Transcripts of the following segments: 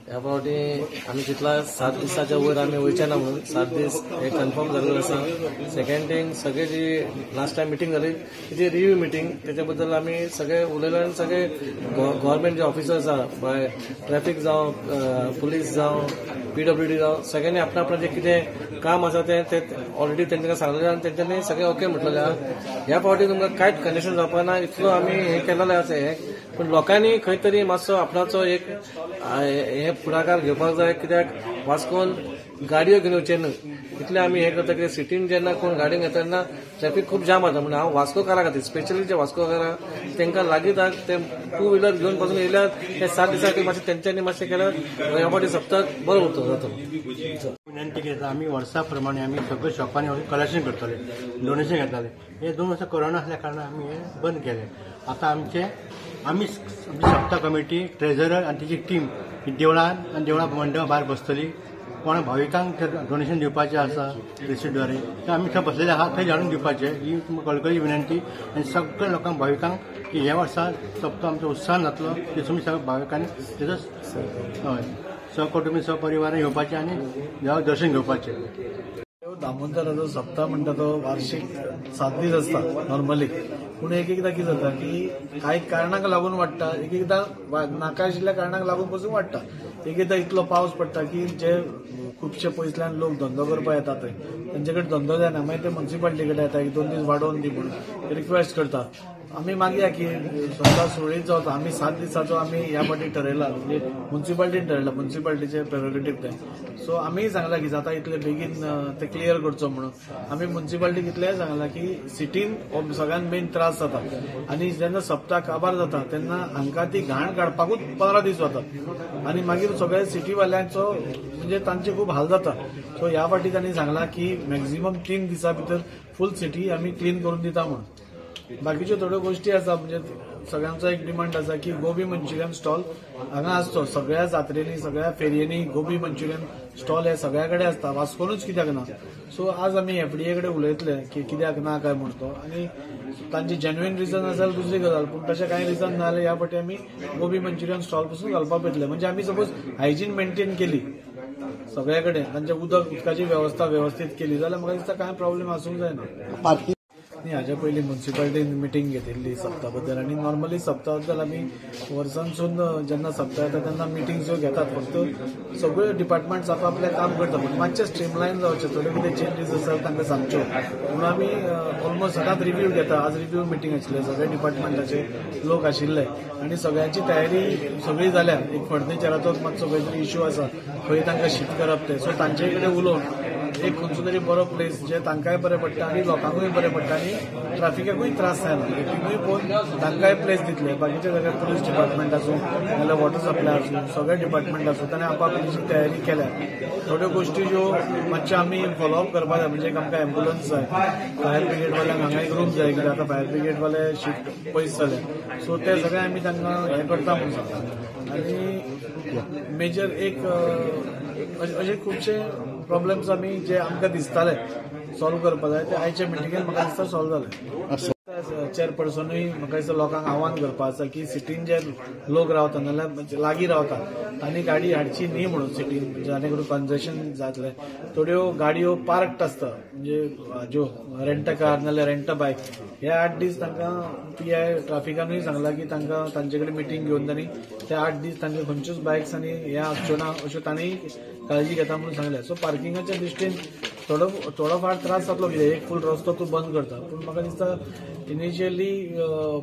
ह्या फावटी आमी चिंतला 7 दिसाच्या वयर आमी वयचे ना म्हणून 7 दीस हे कन्फर्म जाल्लें आसा. सेकंड थिंग, सगळे जी लास्ट टायम मिटींग जाली तिची रिव्यू मिटींग, तेच्या बद्दल आमी सगळे उलयले आनी सगळे गव्हर्मेंट जे ऑफिसर्स आसा, बाय ट्रॅफिक जावं, पुलीस जावं, पीडब्ल्यूडी जावं, सगळ्यांनी आपणा आपणाचें कितें काम आसा तें ऑलरेडी तेंच्यानी सांगलेलें आनी तेंच्यांनी सगळें ओके म्हटलेलें आसा. ह्या फावटी तुमकां कांयच कंडिशन जावपा ना इतलो आमी हें केलेलें आसा हें. पूण लोकांनी खंय तरी मातसो आपणाचो एक हे फुडाकार घेवपाक जाय, कित्याक वास्कोन गाडयो घेवन वचचे न्हय इतलें आमी हें करता. कित्याक सिटीन जेन्ना कोण गाडी घेता तेन्ना ट्रॅफिक खूब जाम जाता. म्हणून हांव वास्कोकारा खातीर, स्पेशली जे वास्कोकारा तांकां लागीं ते टू व्हिलर घेवन पासून येयल्यार ते 7 दिसां खातीर मातशें तेंच्यांनी मातशें केल्यार ह्या फावटी सप्तक बरो उरतलो जातलो. विनंती केली आमी वर्सा प्रमाणे आमी सगळे शॉपांनी कलेक्शन करतले, डोनेशन घेताले. हे 2 वर्सां कोरोना आसल्या कारणान आमी हे बंद केले. आतां आमचे आमी सप्ता कमिटी, ट्रेजरर आनी तेची टीम देवळान आनी देवळा मंडपा भायर बसतली. कोण भाविकांक डोनेशन दिवपाचें आसा रिसिटद्वारे ते आमी थंय बसलेले आसा थंय जाणून दिवपाचें, ही तुमकां कळकळी विनंती. आनी सगळ्या लोकांक भाविकांक की ह्या वर्सा सप्ता आमचो उत्साहान जातलो, ते तुमी सगळ्या भाविकांनी तेजो हय सहकुटुंबी सहपरिवारान येवपाचें आनी देवाक दर्शन घेवपाचें. दामोदराचो सप्ता म्हणटा तो वार्षिक 7 दीस आसता नॉर्मली. पूण एक एकदां कितें जाता की कांय कारणांक लागून वाडटा, एक एकदां नाका आशिल्ल्या कारणांक लागून पसून वाडटा. एक एकदां इतलो पावस पडटा की जे खुबशे पयसल्यान लोक धंदो करपाक येता थंय तेंचे कडेन धंदो जायना, मागीर ते म्युनिसिपालिटी कडेन येता 1-2 दीस वाडोवन दी म्हणून रिक्वेस्ट करता. आमी मागया की सप्ता सुरळीत जावचो. आमी 7 दिसाचो आमी ह्या फावटी ठरयला, म्हणजे म्युनिसिपालिटीन ठरयला, म्युनिसिपालिटीचे प्रेरोगेटीव तें. सो आमीय सांगला की जाता इतले बेगीन ते क्लियर करचो म्हणून. आमी म्युनिसिपालिटीक इतलेंय सांगला की सिटीन हो सगळ्यात मेन त्रास जाता आनी जेन्ना सप्ता काबार जाता तेन्ना हांकां ती घाण काडपाकूच 15 दीस वतात आनी मागीर सगळे सिटीवाल्यांचो म्हणजे तांचे खूब हाल जाता. सो ह्या फावटी तांणी सांगला की मॅक्झिमम 3 दिसां भितर फूल सिटी आमी क्लीन करून दिता म्हणून. बाकीच्यो थोड्यो गोष्टी आसा, म्हणजे सगळ्यांचो एक डिमांड आसा की गोबी मंचुरियन स्टॉल हांगा आसचो. सगळ्या जात्रेनी सगळ्या फेरयेंनी गोबी मंचुरियन स्टॉल हे सगळ्या कडेन आसता, वास्कोनूच कित्याक ना. सो आज आमी एफडीए कडेन उलयतले की कित्याक ना काय म्हूण तो, आनी तांचे जेन्युइन रिजन आसा जाल्यार दुसरी गजाल, पूण तशें कांय रिजन ना जाल्यार ह्या फावटी आमी गोबी मंचुरियन स्टॉल पसून घालपाक येतले. म्हणजे आमी सपोज हायजीन मेंटेन केली सगळ्या कडेन, तांचे उदकाची वेवस्था वेवस्थीत केली जाल्यार म्हाका दिसता कांय प्रॉब्लेम आसूंक जायना. हाज्या पयलीं म्युनिसिपालिटीन मिटींग घेतिल्ली सप्ता बद्दल आनी नॉर्मली सप्ता बद्दल आमी वर्सांसून जेन्ना सप्ता येता तेन्ना मिटिंग्स ह्यो घेतात. फक्त सगळे डिपार्टमेंट्स आपआपलें काम करता, पूण मातशें स्ट्रीमलायन जावचें, थोड्यो कितें चेंजीस आसा तांकां सांगच्यो म्हणून आमी ऑलमोस्ट सदांच रिव्यू घेता. आज रिव्यू मिटींग आशिल्ले, सगळे डिपार्टमेंटाचे लोक आशिल्ले आनी सगळ्यांची तयारी सगळी जाल्या. एक फर्निचराचोच मातसो खंय तरी इश्यू आसा, खंय तांकां शिफ्ट करप तें, सो तांचे कडेन उलोवन एक खंयचो तरी बरो प्लेस जे तांकांय बरें पडटा आनी लोकांकूय बरें पडटा आनी ट्राफिकाकूय त्रास जायना, तिनूय पळोवन तांकांय प्लेस दितले. बाकीचे सगळे पुलीस डिपार्टमेंट आसूं नाजाल्यार वॉटर सप्लाय आसूं, सगळे डिपार्टमेंट आसूं, ताणें आपापली तयारी केल्या. थोड्यो गोश्टी ज्यो मातश्यो आमी फॉलोअप करपाक जाय, म्हणजे आमकां एम्बुलन्स जाय, फायर ब्रिगेडवाल्यांक हांगा एक रूम जाय, कित्याक आतां फायर ब्रिगेडवाले शिफ्ट पयस जाले. सो ते सगळे आमी तांकां हें करता म्हणून सांगता. आनी मेजर एक अशे खुबशे प्रॉब्लेम्स आमी जे आमकां दिसताले सॉल्व करपाक जाय ते आयच्या मिटिंगेन म्हाका दिसता सॉल्व जाले. चेअरपर्सनूय म्हाका दिसता लोकांक आव्हान करपाक आसा की सिटीन जे लोक रावता नाजाल्यार लागीं रावता तांणी गाडी हाडची न्ही म्हणून सिटीन, जाणे करून कंजेशन जातलें. थोड्यो गाडयो पार्कड आसता, म्हणजे ज्यो रेंट कार नाजाल्यार रेंट बायक, हे 8 दीस तांकां पीआय ट्राफिकानूय सांगला की तांकां तांचे कडेन मिटींग घेवन तांणी ते 8 दीस तांचे खंयच्योच बायक्स आनी हे आसच्यो ना अश्यो तांणी काळजी घेता म्हणून सांगलें. सो पार्किंगाच्या दृश्टीन थोडो फार त्रास जातलो, कितें एक फूल रस्तो तूं बंद करता, पूण म्हाका दिसता इनिशियली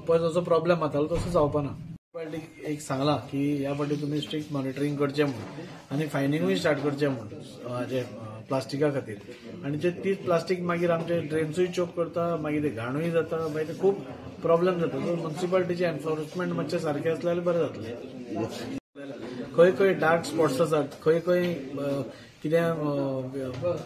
पळय जसो प्रॉब्लेम जातालो तसो जावपा ना. म्युनिसिपालिटीक एक सांगला की ह्या फावटी तुमी स्ट्रिक्ट मॉनिटरींग करचें म्हणून आनी फायनिंगूय स्टार्ट करचें म्हणून हाजे प्लास्टिका खातीर. आनी ते तीच प्लास्टीक मागीर आमचे ड्रेन्सूय चोक करता, मागीर ते घाणूय जाता, मागीर ते खूब प्रॉब्लेम जाता. सो म्युनिसिपालिटीचें एन्फोर्समेंट मातशें सारकें आसलें जाल्यार बरें जातलें. खंय खंय डार्क स्पॉट्स आसात, खंय खंय कितें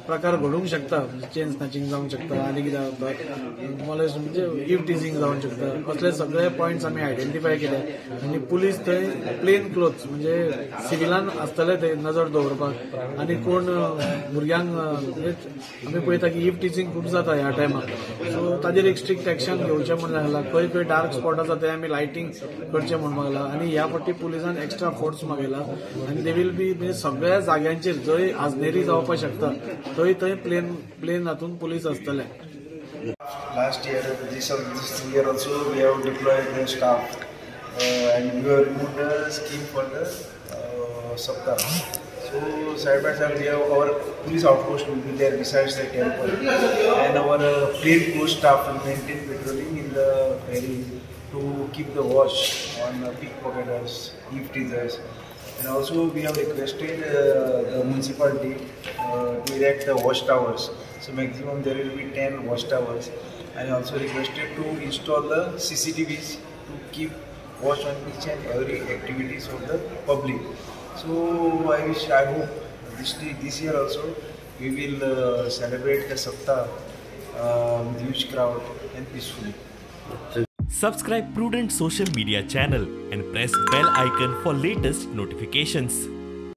प्रकार घडूंक शकता, चेन स्नॅचिंग जावंक शकता आनी कितें जाता मॉलेस्ट म्हणजे इव टिजींग जावंक शकता, असले सगळे पॉयंट्स आमी आयडेंटिफाय केले आनी पुलीस थंय प्लेन क्लोथ्स म्हणजे सिविलान आसतले थंय नजर दवरपाक आनी कोण भुरग्यांक आमी पळयता की इव टिजींग खूब जाता ह्या टायमार, सो ताजेर एक स्ट्रिक्ट एक्शन घेवचें म्हूण सांगलां. खंय खंय डार्क स्पॉट आसा ते आमी लायटींग करचें म्हूण मागला आनी ह्या फावटी पुलिसान एक्स्ट्रा फोर्स मागयला आनी they will be म्हणजे सगळ्या जाग्यांचेर जंय आजनेरी जावपाक शकता थंय थंय प्लेन हातून पुलीस आसतले. Last year, this year also we have deployed the staff and we have removed the scheme for the Saptah. So side by side we have our police outpost will be there besides the temple, and our plain clothes staff will maintain patrolling in the ferry to keep the watch on pickpocketers, eve teasers. And also we have requested the municipality to erect the watch towers. So maximum there will be 10 watch towers, and also requested to install the CCTVs to keep watch on each and every activities of the public. So I hope this year also we will celebrate the Saptah with huge crowd and peacefully. Subscribe Prudent Social Media channel and press bell icon for latest notifications.